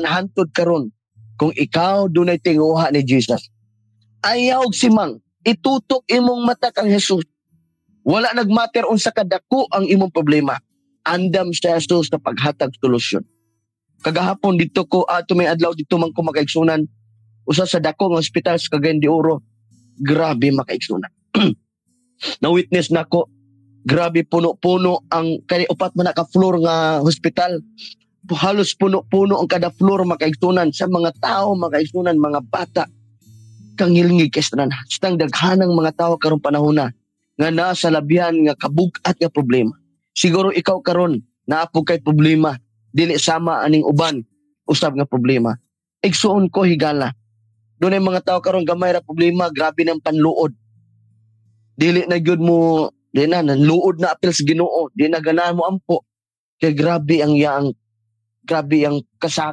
Hantod karon, kung ikaw dunay tinguha ni Jesus, ayaw og simang, itutok imong mata kang Jesus. Wala nagmatter unsa kadako ang imong problema. Andam si Jesus sa paghatag solusyon. Kagahapon dito ko ato, may adlaw dito man ko, makaigsunan, usa sa dako nga ospital sa Cagayan de Oro. Grabe, makaigsunan. Na witness nako, grabe, puno-puno ang kani upat man na ka floor nga hospital. Halos puno-puno ang kada floor, makaigsunan, sa mga tao, makaigsunan, mga bata. Kangilngig kay tanan. Stang daghanang mga tao karong panahon na nga nasa labihan nga kabug-at nga problema. Siguro ikaw karon naa po kay problema, dili sama aning uban usab nga problema. Igsuon ko, higala. Dunay mga tao karon, gamay ra problema, grabe ng panluod. Dili na gyud mo, di na nanluod na apil sa Ginoo, di na ganahan mo ampo. Kay grabe ang iyang, grabe ang kasakit.